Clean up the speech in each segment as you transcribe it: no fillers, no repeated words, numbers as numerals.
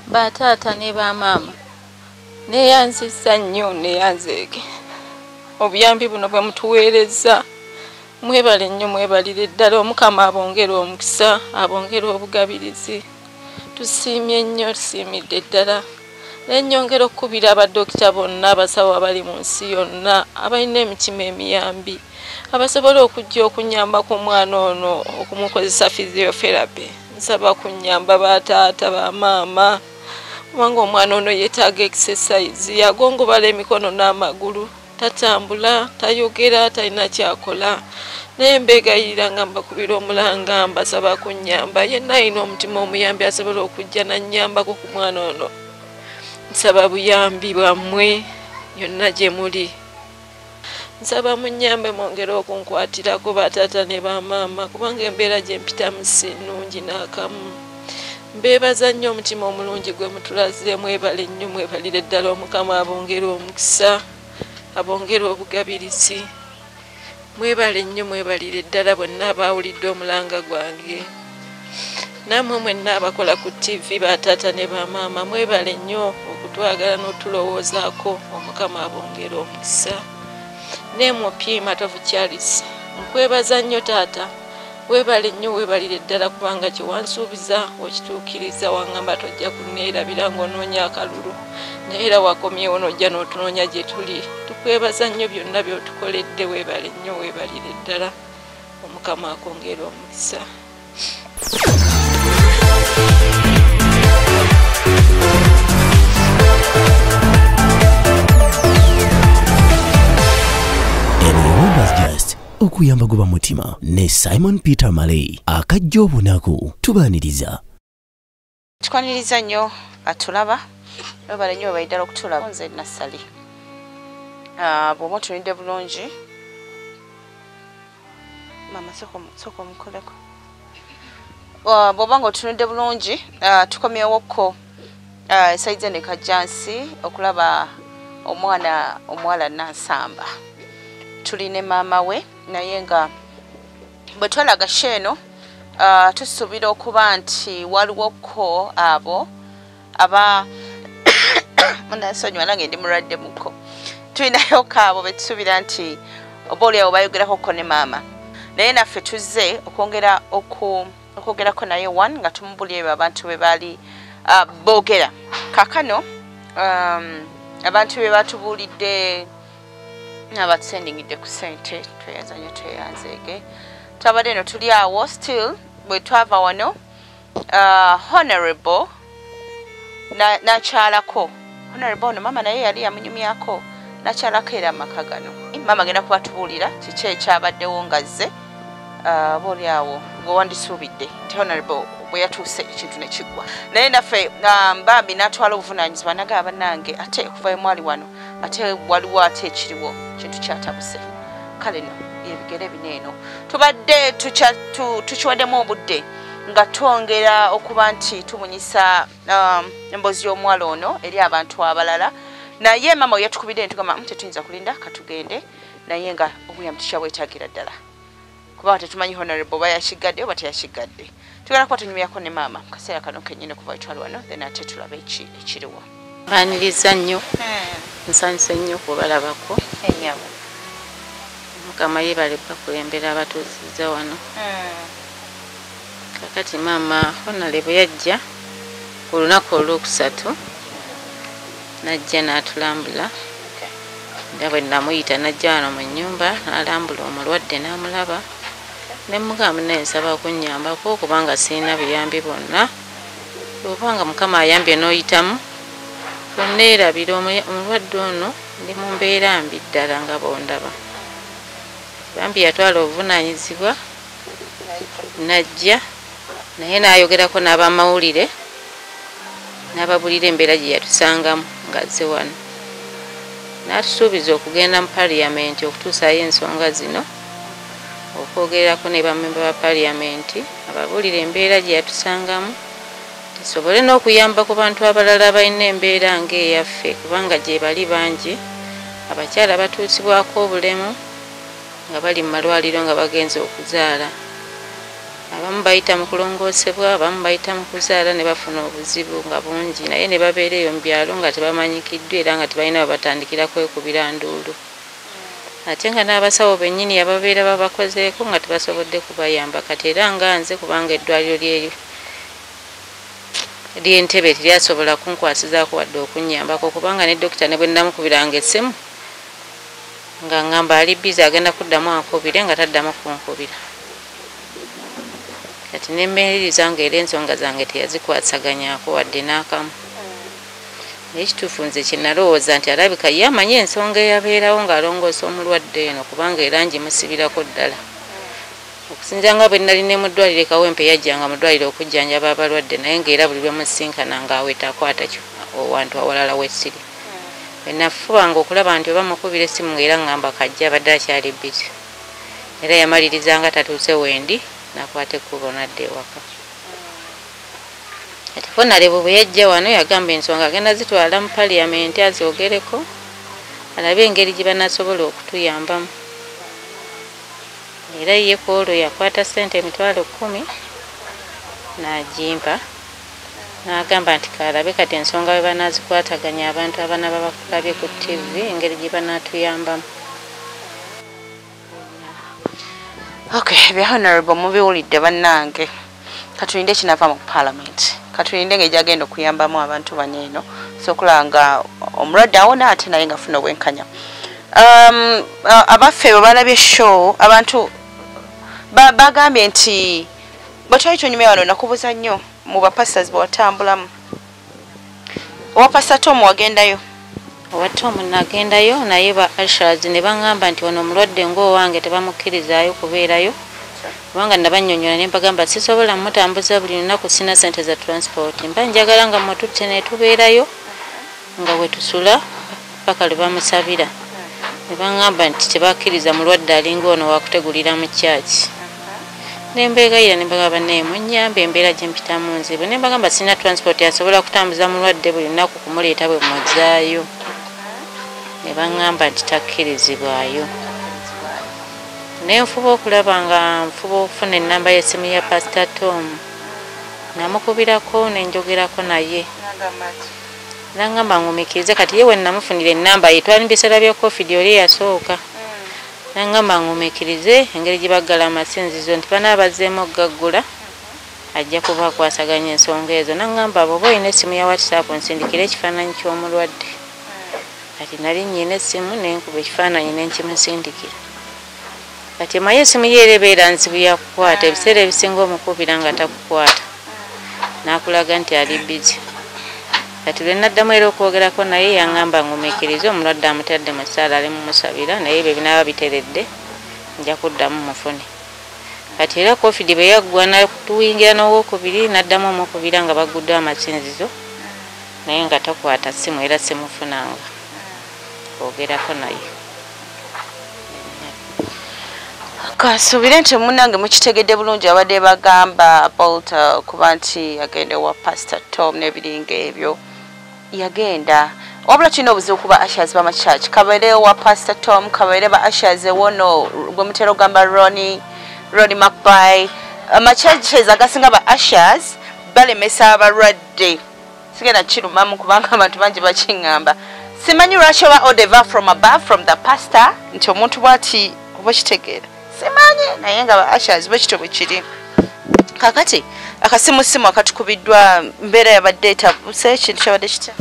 Bataata ne bamaama, neeyanzizza nnyo, neeyanzeege obuyambi buno bwe mutuweerezza. Mwebale nnyo, mwebalire ddala. Omukama abongere omukisa, abongere obugabirizi. Tusiimye nnyo, tusiimidde ddala. Nennyongera okukubira abadokita bonna, abasawo abali mu nsi yonna abalina emitima emiyambi, abasobola okujja okunyamba ku mwana ono okumukozesa physiotherapy. Nsaba kunnyamba bataata, bamaama, kubanga omwana ono yeetaaga exercise. Yagongobala emikono n'amagulu, tatambula, tayogera, talina kyakola. Naye mbeegayirira nga mbakubira omulanga, mbasaba kunnyamba. Yenna alina omutima omuyambi asobola okujja nannyambako ku mwana ono, nsaba buyambi bwammwe yonna gye muli. Nsaba munnyambe, mwongere okunkwatirako bataata ne bamaama, kubanga embeera gye mpitamu si nnungi n'akamu. Mbeebaza nnyo omutima omulungi gwe mutulaze. Mwebale nnyo, mwebalire ddala. Omukama abongere omukisa, abongere obugabirizi. Mwebale nnyo, mwebalire ddala bonna abaawulidde omulanga gwange. Nammwe mwenna abakola ku TV, bataata ne bamaama, mwebale nnyo okutwagala n'otulowoozaako. Omukama abongere omukisa. Ne Mupi Matovu Charles, nkwebaza nnyo taata, weebale nnyo, weebalire ddala, kubanga kyewansuubiza okituukiriza. Wangamba tojja kunneerabira ng'onoonya akalulu, naye era wakomyewo n'ojja n'otunoonya gye tuli. Tukwebaza nnyo byonna by'otukoledde. Weebale nnyo, weebalire ddala. Omukama akwongere omukisa. Eno just okuyamba guba mutima ne Simon Peter Maley akajja obunaku tubaaniriza. Tukwaniriza nnyo atulaba, webale nnyo, webale ddala okutulaba. Nze Nassali. Bw'oba otunidde bulungi, maama, sooka omukoleko. Bw'oba nga otunudde bulungi, tukomyewokko esaizi eno ekajjansi okulaba omwana omuwala Nansamba. Tuli ne maama we, naye nga bwe twalaga show eno, tusuubira okuba nti waliwoko abo aba munansonyiwa, nange ndi mulwadde muko. Tulinayo abo betusuubira nti oba oliawo bayogerako ne maama, naye naffe tuzze okwongera okwogerako naye one nga tumubulira ebyo abantu bwe baali boogera. Kakano abantu be batubuulidde abatusendingidde ku ssente, tweyanza nnyo, tweyanzeege. Twabadde eno tuli awo still bwe twava wano, honorable nakyalako honorable ono maama naye yali yamunyumyako, nakyalako era amaka gano. Maama agenda kuba tubuulira kiki ekyabaddewo nga zze. Oba oli awo gwe wandisuubidde nti honorable bwe yatuuse ekintu ne kiggwa, naye naffe bambi n'atwala obuvunaanyizibwa, nagaba bannange ate okuva mwali wano ate waliwo ate ekiriwo kintu kyatabuse. Kale no ebigere bino eno tubadde tukiwaddemu obudde nga twongera okuba nti tubunyisa emboozi y'omuwala ono eri abantu abalala. Naye maama we yatukubidde netugamba, "Tetuyinza kulinda, katugende," naye nga obuyambi tukyabwetaagira ddala, kubanga tetumanyi honorable oba yakigadde oba teyakigadde. Tugenda kuba tunyumyako ne maama mu kaseera kano kennyini okuva wetwali wano, then ate tulabe ekiriwo. Mbaniriza nnyo, nsanyuse nnyo okubalabako. Ennyabo. Mukama yeebale bakulembera abatuuzizza wano. Kakati maama, honorable yajja ku lunaku olwokusatu, najja n'atulambula nga bwe namuyita, najja wano mu nnyumba n'alambula omulwadde n'amulaba. Ne mugamba, naye nsaba kunnyambako kubanga sirina buyambi bwonna, obanga Mukama ayambye n'oyitamu onneerabira omulwadde ono, ndi mu mbeera mbi ddala nga bondaba. Bambi yatwala obuvunaanyizibwa najja naye n'ayogerako n'abamawulire n'ababulira embeera gye yatusangamu ng'azze wano, n'atusuubiza okugenda mu Parliament okutuusaayo ensonga zino, okwogerako ne bamemba ba Parliament, ababuulire embeera gye yatusangamu, tusobole n'okuyamba ku bantu abalala abalina embeera ng'eyaffe, kubanga gye bali bangi abakyala batuusibwako obulemu nga bali mu malwaliro nga bagenze okuzaala. Abamu bayita mu kulongoosebwa, abamu bayita mu kuzaala ne bafuna obuzibu nga bungi, naye ne babeera eyo mu byalo nga tebamanyikiddwa era nga tebalina we batandikira kwekubira nduulu. Ate nga n'abasawo bennyini ababeera babakozeeko nga tebasobodde kubayamba. Kati era nga nze kubanga eddwaliro ly'Entebe teryasobola kunkwasizaako wadde okunnyambako, kubanga ne dokita ne bwe nnamukubiranga essimu nga ngamba ali bizi agenda kuddamu ankubire, nga taddamu kunkubira. Kati ne mmeeririza nga era ensonga zange teyazikwasaganyaako wadde n'akamu. Naye ekituufu nze kye nalowooza nti alabika ye amanyi ensonga eyabeerawo ng'alongoosa omulwadde eno, kubanga era ngimusibirako ddala. Okusinziira nga bwe nnali ne mu ddwaliro e Kawempe, yajjanga mu ddwaliro okujjanjaba abalwadde, naye ng'era buli lwe musinkana ng'aweta akwata awantu awalala wessiri. Bwe nafubanga okulaba nti oba mukubira essimu ng'era ŋŋamba kajja, abadde akyali bbizi. Era yamaliriza nga tatuuse wendi, n'akwata ekkubo n'adda ewaka. Kati Honorable bwe yajja wano yagamba ensonga agenda zitwala mu Parliament azoogereko, alabe engeri gye banaasobola okutuyambamu. Era ye ku olwo yakwata ssente 10,000 n'agimpa, n'agamba nti kaalabe kati ensonga bwe banaazikwataganya abantu abanaaba bakulabye ku TV engeri gye banaatuyambamu. Okay, bya Honorable mubiwulidde bannange. Katulinde ekinava mu Parliament. Katulinde engeri gy'agenda okuyambamu abantu bano eno. So okulaba nga omulwadde awona ate naye ng'afuna obwenkanya. Abaffe bwe balabye show, abantu bagambye nti bwe twali tunyumya wano nakubuza nnyo mu bapastors bwe watambulamu. Owa Pastor Tom wagendayo? Owa Tom nagendayo, naye ba ushers ne baŋŋamba nti ono omulwadde ng'owange tebamukkirizaayo kubeerayo, kubanga nabannyonnyola ne mbagamba sisobola mmutambuza buli lunaku, sina ssente za transport, mba njagala nga mmututte ne tubeerayo nga we tusula paka lwe bamusabira. Ne baŋŋamba nti tebakkiriza mulwadde alinga ono wakutegulira mu church. Ne mbeegayirira ne mbagamba bannaye munnyambe embeera gye mpitamu nzibu, ne mbagamba sina transport asobola kutambuza mulwadde buli lunaku kumuleeta bwe mmuzzaayo. Ne baŋŋamba nti takkirizibwayo. Ne nfuba okulaba nga nfuba okufuna ennamba y'essimu ya Pastor Tom. Namukubirako ne njogerako naye. N'aŋŋamba ngumiikirize, kati ye we namufunira ennamba ye twali mu biseera bya COVID oli eyasooka. N'aŋŋamba ngumiikirize engeri gye baggala amasinzizo nti banaaba bazzeemu okgaggula ajja kuba akwasaganya ensonga ezo. N'aŋŋamba bw'oba olina essimu ya WhatsApp nsindikire ekifaananyi ky'omulwadde. Kati nali nnyina essimu ne nkuba ekifaananyi ne nkimusindikira. Kati omanyi essimu ye era ebeera nzibu ya kukwata, ebiseera ebisinga omukubira nga takukwata, n'akulaga nti ali bbizi. Kati lwe naddamu era okwogerako naye yaŋŋamba ngumiikirize omulwadde amutadde mu ssaala ali mumusabira, naye ebyo binaaba biteredde nja kuddamu mufune. Kati era COVID bwe yaggwa natuyingira n'owokubiri n'addamu omukubira nga bagguddwa amasinzizo, naye nga takwata ssimu era simufunanga kwogerako naye. Kansuubire nti munnange mukitegedde bulungi, abadde bagamba about kuba nti agenda wa Pastor Tom n'ebiringa ebyo. Yagenda. Wabula tulina obuzibu kuba ushers b'amachurch, kabeere wa Pastor Tom, kabeere ba ushers ewono gwe mutera ogamba Ronnie McBay. Amachurches agasinga ba ushers balemesa abalwadde. Sigenda kirumamu kubanga abantu bangi bakiŋŋamba. Simanyi lwaki oba order from above from the pastor nti omuntu bw'ati oba kitegeera. Simanyi naye nga ba ushers bwe kityo bwe kiri. Kaakati akasimusimu akatukubiddwa mbeera yabadde etabuse, ekintu kyabadde kitya?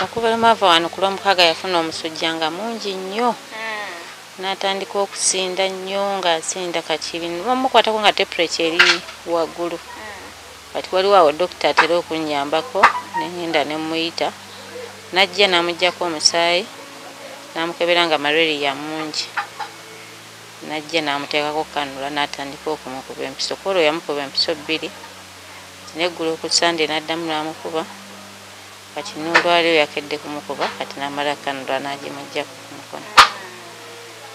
Okuva lwe mwava wano ku Lwomukaaga yafuna omusujja nga mungi nnyo. N'atandika okusinda nnyo ng'asinda, kati bamukwatako nga temperature eri waggulu. Kati waliwo awo dokita atera okunnyambako ne ŋŋenda ne mmuyita, n'ajja n'amuggyako omusaayi n'amukebera nga malaria mungi. N'ajja n'amuteekako kanula n'atandika okumukuba empiso. Ku olwo yamukuba empiso 2, n'eggulo ku Sunday n'addamu n'amukuba. Kati n'olwaleero yakedde kumukuba, kati n'amala kanula n'agimuggyako ku mukono.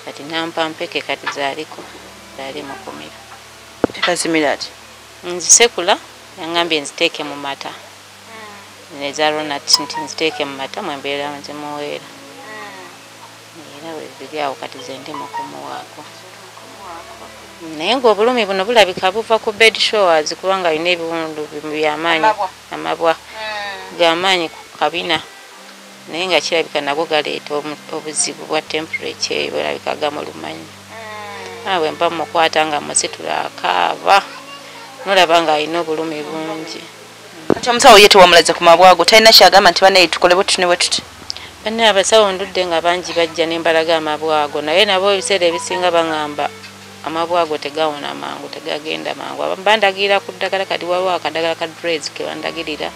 Kati n'ampa mpeke kati zaaliko, zaali mukumira. Tekazimira ati? Nzisekula, yangambye nziteeke mu mata. Eza Ronat nti nziteeke mu mata mwe mbeera nzimuweera. Era bwe ziri awo kati ze ndi mu kumuwaako. Naye ng'obulumi buno bulabika buva ku bed showers kubanga alina ebiwundu byamaanyi, amabwa g'amaanyi ku kabina, naye nga kirabika nago galeeta obuzibu bwa temperature eyo, bulabika gamuluma nnyo. Bwe mba mukwata nga musitula akaaba, nolaba ng'alina obulumi bungi. Kati omusawo ye tewamulaze ku mabwa ago, talina kyagamba nti bannaye tukole bwe tuti ne bwe tuti? Bannaye abasawo ndudde nga bangi bajja ne mbalaga amabwa ago, naye nabo ebiseera ebisinga baŋŋamba amabwa ago tegawona mangu, tegagenda mangu. Abamu bandagirira ku ddagala, kati waliwo akadagala ka Drez ke bandagirira,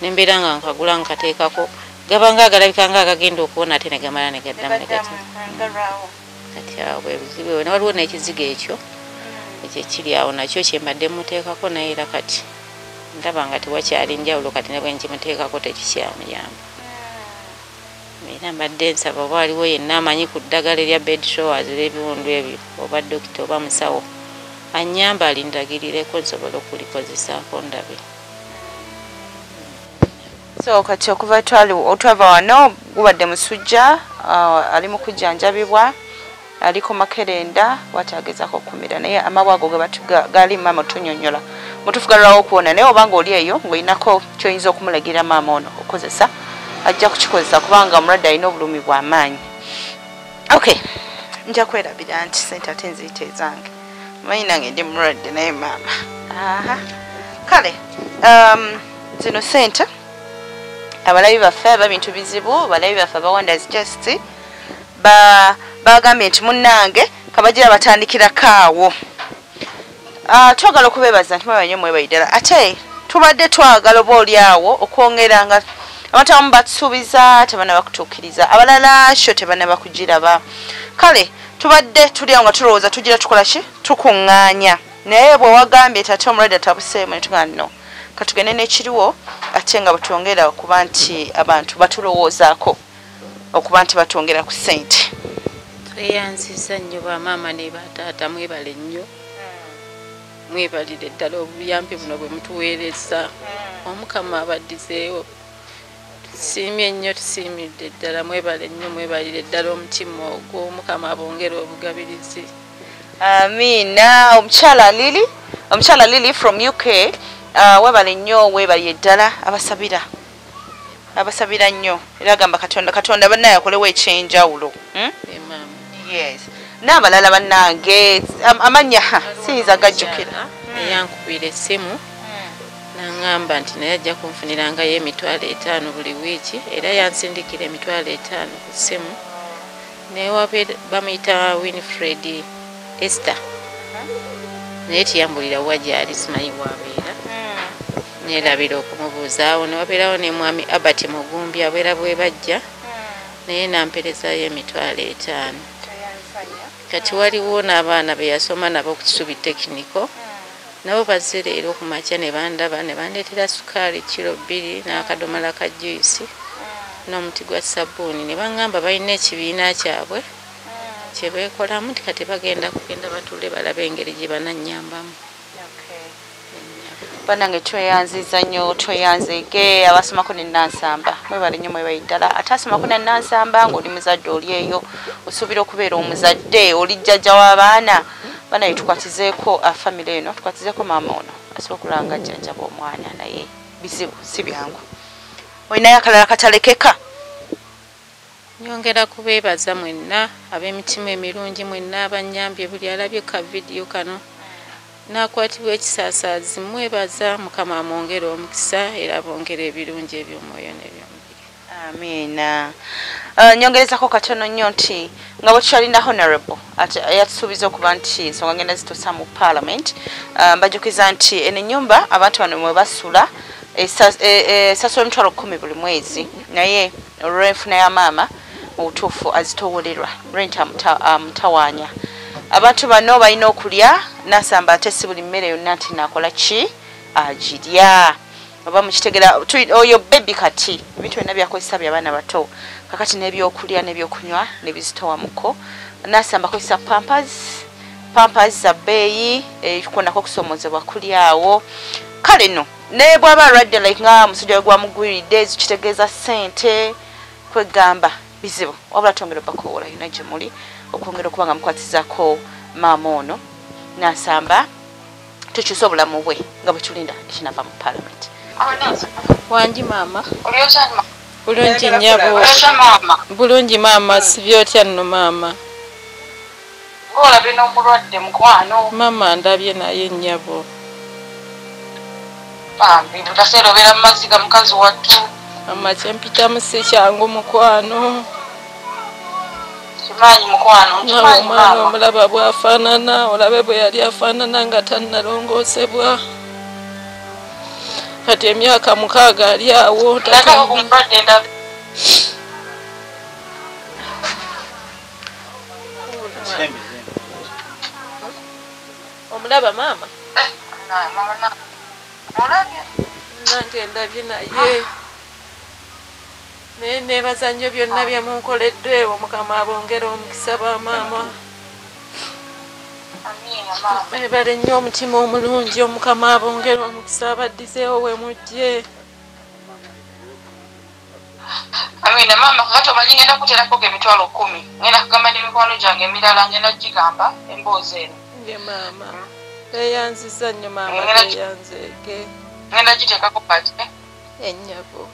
ne mbeera nga nkagula nkateekako, gaba nga agalabika nga agagenda okuwona ate ne gamala ne gaddamu ne gati. Kati awo bwe buzibu, ne waliwo n'ekizigo ekyo ekiri awo nakyo kye mbadde muteekako, naye era kati ndaba nga tewakyali njawulo, kati ne bwe nkimuteekako tekikyamuyamba. Era mbadde nsaba oba waliwo yenna amanyi ku ddagala erya bed showers n'ebiwundu ebyo, oba dokita oba musawo annyamba alindagirireko nsobole okulikozesaako ndabe. So kati okuva otwava wano gubadde musujja, ali mu kujjanjabibwa, ali ku makerenda, bw'atagezako okumira, naye amabwa ago gali maama tunyonnyola mutuufu galwawo okuwona, naye obanga oli eyo ng'olinako ky'oyinza okumulagira maama ono okukozesa, ajja kukikozesa kubanga omulwadde alina obulumi bw'amaanyi. Okay, nja kwerabira nti ssente ate nziyita ezange, manyi nange ndi mulwadde naye maama. Aha. Kale zino ssente abalabi baffe aba bintu bizibu, abalabi baffe aba Wonders Just bagambye nti munnange kabagira batandikirako awo. Twagala okubeebaza nti mwebale nnyo, mwebale ddala. Ate tubadde twagala oba oli awo okwongera nga abantu abamu batusuubiza tebannaba kutuukiriza, abalala sho tebannaba kugiraba. Kale tubadde tuli awo nga tulowooza tugira tukola ki, tukuŋŋaanya, naye bwe wagambye tate omulwadde atabuseemu ne tugamba no, katugende n'ekiriwo, ate nga bwetwongera okuba nti abantu batulowoozaako okuba nti batwongera ku ssente. Tweyanzizza nnyo bamaama ne bataata, mwebale nnyo, mwebalire ddala obuyambi buno bwe mutuweereza. Omukama abaddizeewo. Tusiimye nnyo, tusiimidde ddala, mwebale nnyo, mwebalire ddala omutima ogwo, Omukama abongere obugabirizi. Amiina. Omukyala Lily from UK, webale nnyo, weebalire ddala, abasabira nnyo, era agamba Katonda bannaye akolewo ekyenjawulo. Yes. N'abalala bannange amannya siyinza gajjukira. Eyankubira essimu n'aŋŋamba nti naye ajja kunfunirangayo 50,000 buli wiiki, era yansindikira 50,000 ku ssimu. Naye bamuyita Winifred Esther, naye tiyambulira wa gy'ali, simanyi w'abeera, neerabira okumubuuzaawo. Ne wabeerawo ne mwami Albert Mugumbi abeera bwe bajja, naye namperezayo 50,000. Kati waliwo n'abaana be yasoma nabo ku Kisubi Technical, nabo bazze leero ku makya ne bandaba ne bandeetera sukaali kilo 2 n'akadomala ka juice n'omuti gwa sabbuuni, ne baŋŋamba balina ekibiina kyabwe kye beekolamu, nti kati bagenda kugenda batuule balabe engeri gye banannyambamu. Bannange tweyanziza nnyo, tweyanzege abasomako ne Nansamba, mwebale nnyo, mwebale ddala. Ate asomako ne Nansamba ng'oli muzadde oli eyo, osuubira okubeera omuzadde, oli jjajja w'abaana, banaye tukwatizeeko famire eno, tukwatizeeko maama ono asobola okulaba nga ajjanjaba omwana, naye bizibu si byangu. Olinayo akalala katalekeka? Nyongera kubeebaza mwenna ab'emitima emirungi, mwenna abannyambye, buli alabye ka vidiyo kano n'akwatibwa ekisaasaazi, mwebaza, Mukama amwongere omukisa era abongere ebirungi eby'omwoyo n'eby'omubiri. Amiina. Nyongerezako katono nnyo nti nga bwe tukyalina Honorable yatusuubiza okuba nti ensonga ngenda zituusa mu Parliament. Mbajjukiza nti eno ennyumba abantu bano mwe basula esasula 10,000 buli mwezi, naye olw'enfuna ya maama mu butuufu azitoowolerwa, rent amutawaanya. Abantu bano balina okulya, Nansamba ate si buli mmere yonna nti naakola ki agirya, oba mukitegera oyo baby kati ebintu byonna byakozesa by'abaana bato, kakati n'ebyokulya n'ebyokunywa nebizitowamuko. Nansamba akozesa pampers za bbeeyi, kwonako okusoomozebwa kuli awo. Kale nno ne bw'aba alwadde like nga omusujja we gwamugwiridde, kitegeeza ssente, kwegamba bizibu, wabula twongera obakoowola yonna gye muli okwongera okuba nga mukwatizaako maama ono. Nansamba tukyuse obulamu bwe nga bwe tulinda ekinava mu parliament. Wangi maama. Bulungi nnyabo. Bulungi maama, sibye otya nno maama? Ng'olabye n'omulwadde mukwano. Maama ndabye naye nnyabo. Bambi buli kaseera obeera mu maziga mukazi wattu. Maama kyempitamu si kyangu mukwano. Kimanyi mukwano, nkimanyi maama. Omulaba bw'afaanana, olabe bwe yali afaanana nga tannalongoosebwa. Kati emyaka 6 ali awo. Omulaba maama? Nange ndabye naye. Naye neebaza nnyo byonna bye munkoledde, Omukama abongere omukisa ba maama. Mwebale nnyo omutima omulungi, Omukama abongere omukisa abaddizeewo we mujje. Amina maama, kakati omanyi ngenda kuteerako emitwalo 10. Ngenda kugamba n'emikwano gyange emirala, ngenda kugigamba emboozi eno. Nge maama, teyanzizza nnyo maama, teyanzeege. Ngenda giteekako kati. Ennyabo.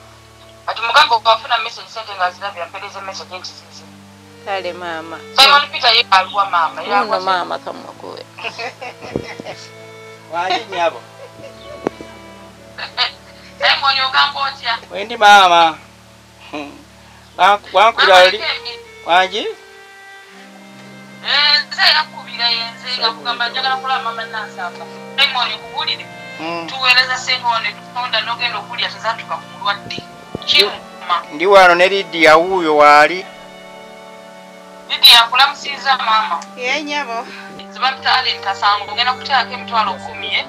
Kati mugamba okwafuna message sente nga zirabye, ampeereza message nti zizi. Kale maama. Simon Peter ye aluwa maama. Uno maama kamukuwe. Wangi nnyabo. Simon ogamba otya? Wendi maama. Wankubira luli. Wangi? Nze yakubira yenze nga kugamba njagala kulaba maama Nansamba. Simon nkubuulire. Tuweereza ssente ono ne tutonda n'ogenda okulya tezatuuka ku mulwadde. Kiruma. Ndi wano ne Lydia wuuyo waali. Lydia nkulamusiza maama. Ye nnyabo. Nze bampita Allen Kasango, ngenda kuteekako emitwalo 10.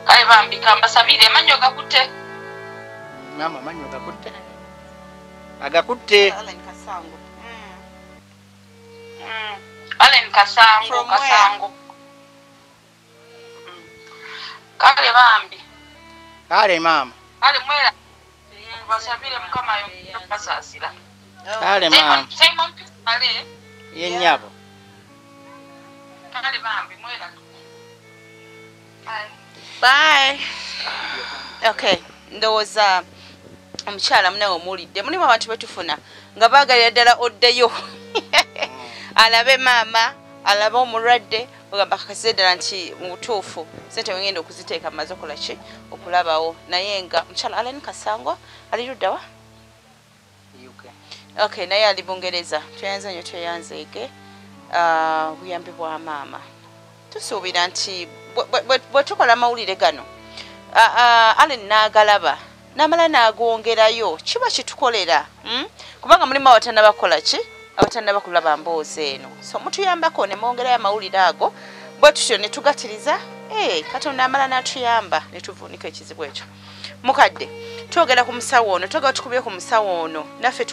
Kale bambi kambasabire, amannyo gakutte. Maama amannyo gakutte. Agakutte. Allen Kasango. Allen Kasango, Kasango. Kale bambi. Kale maama. Kale mwera. Basabire Mukama basaasira. Kale maama. Simon Peter. Ye nnyabo. Kale bambi mwera. Bye. Okay, ndowooza omukyala munawe omuwulidde. Mulimu abantu betufuna nga baagalira ddala oddeyo. Alabe maama, alabe omulwadde, ogamba kakasize ddala nti mu butuufu ssente wengenda okuziteeka mu maze okola ki okulabawo. Naye nga mukyala Allen Kasango ali ludda wa? Okay, naye ali Bungereza. Tweyanze nnyo, tweyanzeege obuyambi bwa maama. Tusuubira nti bwe tukola amawulire gano Allen n'agalaba n'amala n'agongerayo kiba kitukolera, kubanga mulimu abatannabakola ki abatannaba kulaba mboozi eno. So mutuyambako ne mwongerayo amawulire ago bwe tutyo ne tugatiriza, Katonda amala n'atuyamba ne tuvuunika ekizibu ekyo. Mukadde twogera ku musawo ono, twogera tukubye ku musawo ono naffe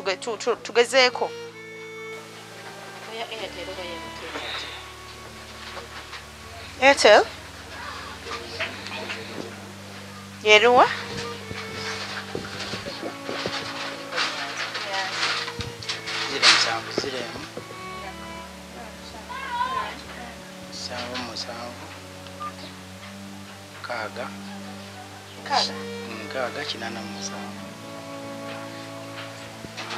tugezeeko. Airtel yeruwa? 07 07 7 6 6 87.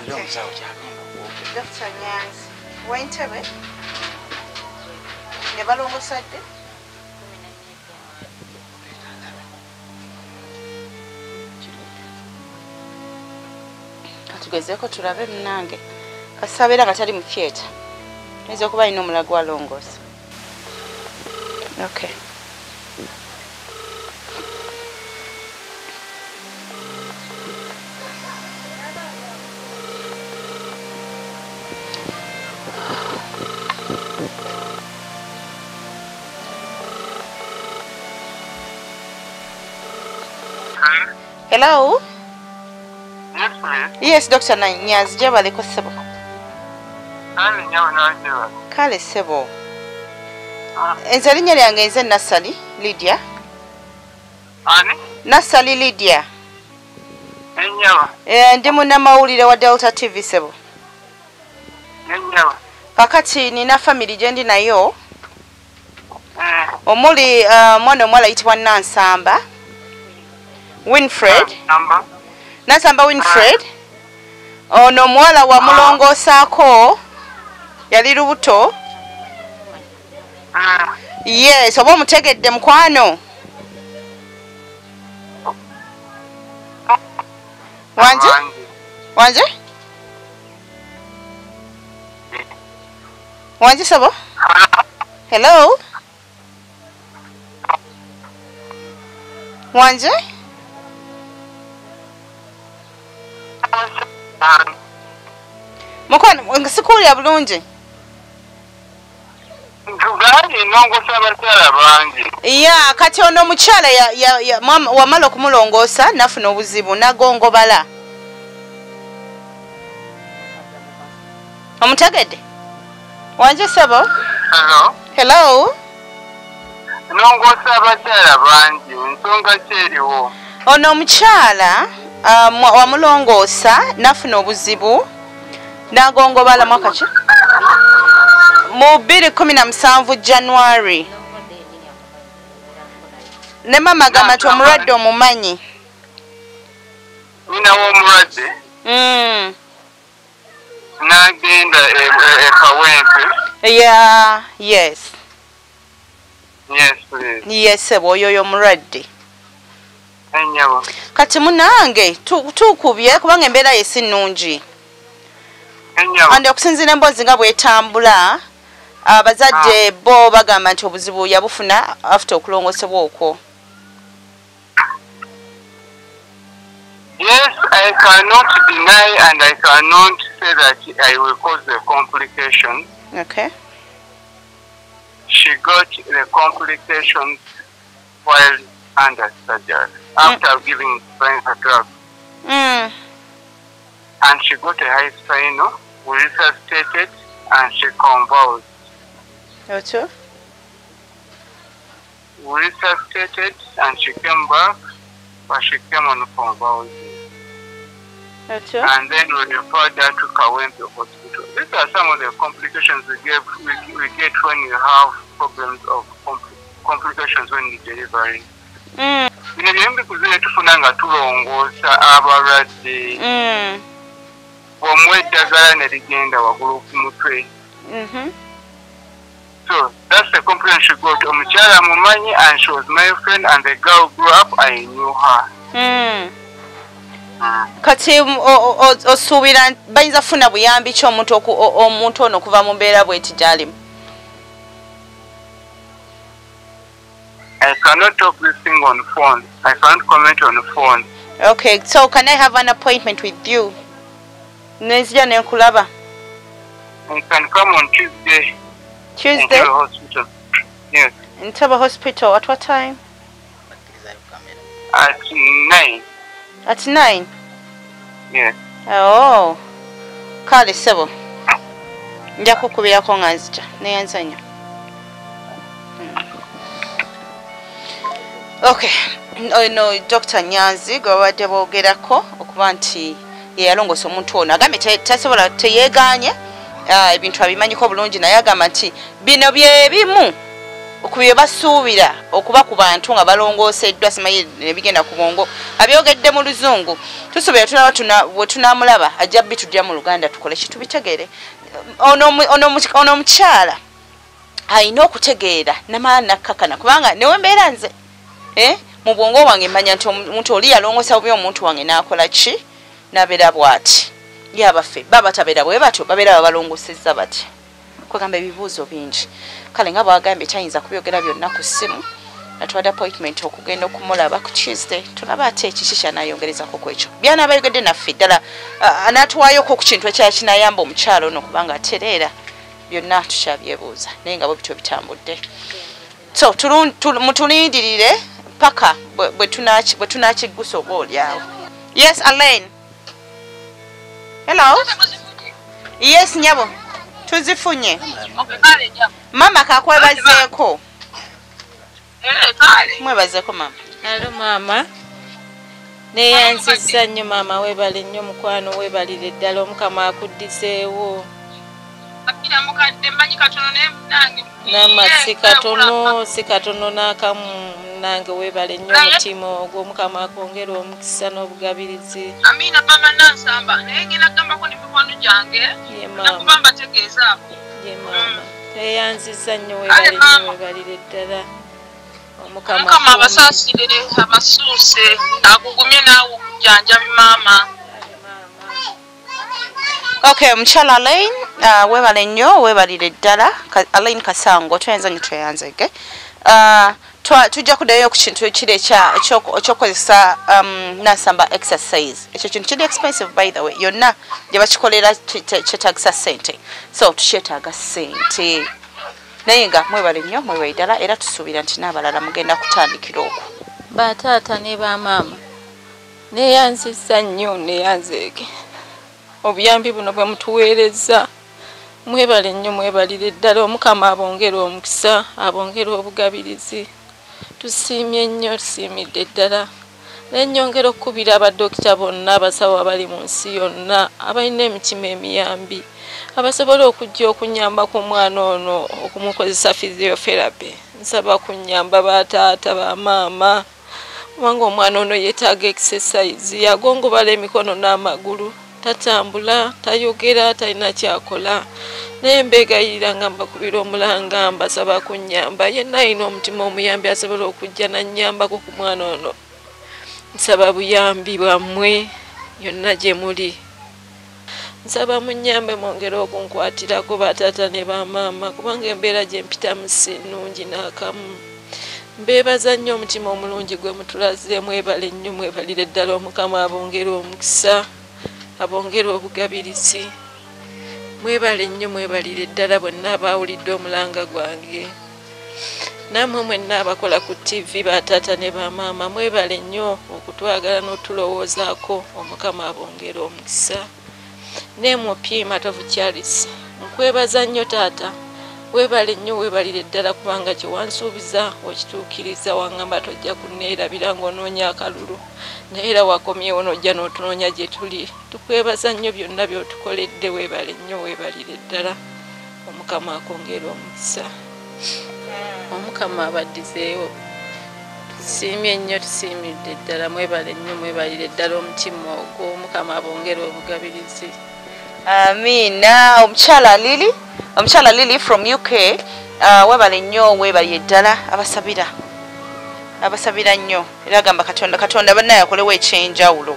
Era omusawo kyagenda okwogera. Dr. Nyanzi w'Entebbe ne balongosadde tugezeeko tulabe munnange. Kasabeera nga tali mu theatre. Ayinza okuba alina omulala gw'alongoosa. Okay. Hello? Yes, please. Yes, Dr. Nyanzi, gyebaleko ssebo. Kale ssebo. Nze erinnya lyange nze Nassali Lydia. Ani? Nassali Lydia. Ennyaba. Ndi munnamawulire wa Delta TV ssebo. Ennyaba. Kakati nina family gyendi nayo. Omuli mwana omuwala ayitibwa Nansamba Winfred. Nansamba Winfred. Ono omuwala wamulongoosaako yali lubuto. Yes, oba omutegedde mukwano. Wanje? Wanje? Wanje sabo? Hello? Wanje? Mukwano, sikuwulira bulungi. Ya, kati ono omukyala wamala okumulongoosa nafuna obuzibu nagongobala. Omutegedde? Wanje sabo? Hello. Hello? Nongoosa abakyala bangi, nsonga ki eriwo? Ono omukyala wamulongoosa nafuna obuzibu nagongobala mwaka ki? Mu 2017 January. Ne mama agamba nti omulwadde omumanyi. Nina w'omulwadde? Nagenda e Kawempe. Yeah, yes. Yes, please. Yes, oyo y'omulwadde. Ennyabo. Kati munange tukubye kubanga embeera ye si nnungi. Ennyabo. Andi okusinziira emboozi nga bw'etambula, abazadde bo bagamba nti obuzibu yabufuna after okulongosebwa okwo. Yes, I cannot deny and I cannot say that I will cause the complications. Okay. She got the complications while under surgery, after giving spinal drug. And she got a high spinal, we resuscitated, and she convulsed. Okay. We resuscitated, and she came back, but she came on convulsing. Okay. And then we referred her to Kawempe Hospital. These are some of the complications we get when you have problems of complications when you're delivering. Bino byembi kuzire tufuna nga tulongoosa abalwadde. Bw'omuwa eddagala ne ligenda waggulu ku mutwe. So that's the complaint she got. Omukyala mumanyi and she was my friend and the girl grew up, I knew her. Kati osuubira bayinza kufuna buyambi ki omuntu ono okuva mu mbeera bw'eti gy'alimu? I cannot talk this thing on phone. I can't comment on phone. Okay, so can I have an appointment with you? Nenzija nenkulaba. You can come on Tuesday. Tuesday? Entebbe Hospital. Yes. Entebbe Hospital, at what time? At 9. At 9? Yes. Oh. Kale sebo. Nja kukubirako nga nzija. Neyanza nnyo. Okay. No, Dr. Nyanzi gwe babadde boogerako okuba nti ye yalongoosa omuntu ono. Agambye tasobola teyeegaanye ebintu abimanyiko bulungi naye agamba nti bino bye bimu ku bye basuubira okuba ku bantu nga balongooseddwa simanyi ne bigenda ku bwongo. Abyogedde mu Luzungu. Tusuubira tulaba bwe tunaamulaba ajja bitujja mu Luganda tukole ki tubitegeere. Ono omukyala alina okutegeera namala nakkakana kubanga newe mbeera nze mu bwongo bwange mmanya nti omuntu oli yalongoosa bubi omuntu wange n'akola ki n'abeera bw'ati. Ye abaffe baba tabeera bwe batyo babeera babalongoosezza batya. Kwegamba ebibuuzo bingi. Kale nga bw'agambye tayinza kubyogera byonna ku ssimu. Natuwadde appointment okugenda okumulaba ku Tuesday. Tulaba ate kiki ky'anaayongerezako ku ekyo. By'anaaba ayogedde naffe ddala anaatuwaayoko ku kintu ekirala kinaayamba omukyala ono kubanga atereera byonna tukyabyebuuza naye nga bwe bityo bitambudde. So mutulindirire paka bwe tunakiggusa oba oli awo. Yes, Alain. Hello. Yes, nyabo. Tuzifunye. Mama kakwebazeeko. Mwebazeeko mama. Hello mama. Neyanzizza nnyo maama, weebale nnyo mukwano, weebalire ddala, Omukama akuddizeewo. Akira mukadde mmanyi katono naye munange. Nama si katono n'akamu nange weebale nnyo omutima ogwo Omukama akwongere omukisa n'obugabirizi. Amiina mama Nansamba naye ngenda kugambako ne mikwano gyange. Nakuba mbategeeza abo. Ye maama. Tweyanzizza nnyo weebale nnyo weebalire ddala. Omukama abasaasire abasuuse akugumye naawe okujjanjabi maama. Okay, omukyala Alain, weebale nnyo weebalire ddala. Alain Kasango tweyanza nnyo tweyanzege. Tujja kuddayo ku kintu kiri ekyokukozesa Nansamba exercise. Ekyo kintu kiri expensive by the way. Yonna gye bakikolera kyetaagisa ssente. So tukyetaaga ssente. Naye nga mwebale nnyo mwebale ddala era tusuubira nti n'abalala mugenda kutandikira okwo. Bataata ne bamaama neeyanzizza nnyo neeyanzeege. Obuyambi buno bwe mutuweerezza mwebale nnyo mwebalire ddala. Omukama abongere omukisa abongere obugabirizi. Tusiimye nnyo tusiimidde ddala. Nennyongera okukubira abadokita bonna abasawo abali mu nsi yonna abalina emitima emiyambi abasobola okujja okunyamba ku mwana ono okumukozesa physiotherapy. Nsaba kunnyamba bataata bamaama kubanga omwana ono yeetaaga exercise. Yagongobala emikono n'amagulu, tatambula, tayogera, talina kyakola. Naye mbeegayirira nga mbakubira omulanga mbasaba kunnyamba. Yenna alina omutima omuyambi asobola okujja nannyambako ku mwana ono. Nsaba buyambi bwammwe yonna gye muli. Nsaba munnyambe mwongere okunkwatirako bataata ne bamaama kubanga embeera gye mpitamu si nnungi n'akamu. Mbeebaza nnyo omutima omulungi gwe mutulaze. Mwebale nnyo mwebalire ddala. Omukama abongere omukisa abongere obugabirizi. Mwebale nnyo mwebalire ddala bonna abaawulidde omulanga gwange. Nammwe mwenna abakola ku TV bataata ne bamaama mwebale nnyo okutwagala n'otulowoozaako. Omukama abongere omukisa. Ne Mupi Matovu Charles nkwebaza nnyo taata, weebale nnyo weebalire ddala kubanga kye wansuubiza okituukiriza. Wangamba tojja kunneerabira ng'onoonya akalulu naye era wakomyewo n'ojja n'otunoonya gye tuli. Tukwebaza nnyo byonna by'otukoledde. Weebale nnyo weebalire ddala. Omukama akwongere omukisa. Omukama abaddizeewo. Tusiimye nnyo tusiimidde ddala. Mwebale nnyo mwebalire ddala omutima ogwo. Omukama abongere obugabirizi. Amiina. Omukyala Lily from UK, webale nnyo weebalire ddala. Abasabira nnyo era agamba Katonda bannaye akolewo ekyenjawulo.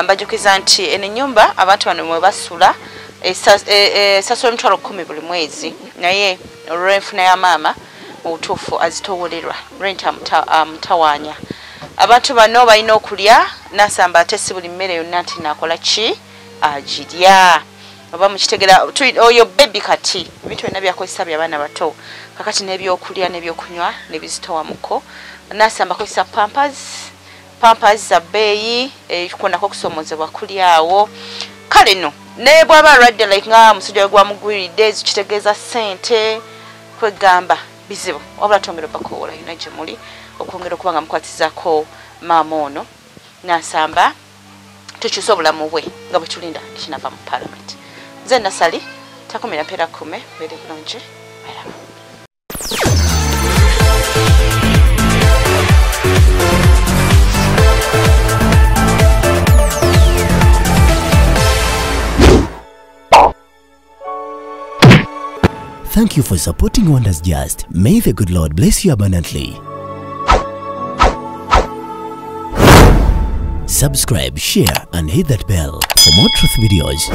Mbajukiza nti eno ennyumba abantu bano mwe basula esasula 10,000 buli mwezi, naye olw'enfuna ya maama mu butuufu azitowolerwa rent amutawaanya. Abantu bano balina okulya. Nansamba ate si buli mmere yonna nti naakola ki agirya. Oba mukitegera oyo baby kati ebintu byonna byakozesa by'abaana bato kakati n'ebyokulya n'ebyokunywa nebizitowamuko. Nansamba akozesa pampers za bbeeyi, kwonako okusoomozebwa kuli awo. Kale nno ne bw'aba alwadde like nga omusujja gwamugwiridde kitegeeza ssente kwegamba bizibu. Wabula twongera obakowoola yonna gye muli okwongera okuba nga mukwatizaako maama ono Nansamba tukyuse obulamu bwe nga bwe tulinda ekinava mu parliament. Nze Nasali takumira mpeera kume mbeere bulungi mweraba. Thank you for supporting Wonders Just. May the good Lord bless you abundantly. Subscribe, share, and hit that bell for more truth videos.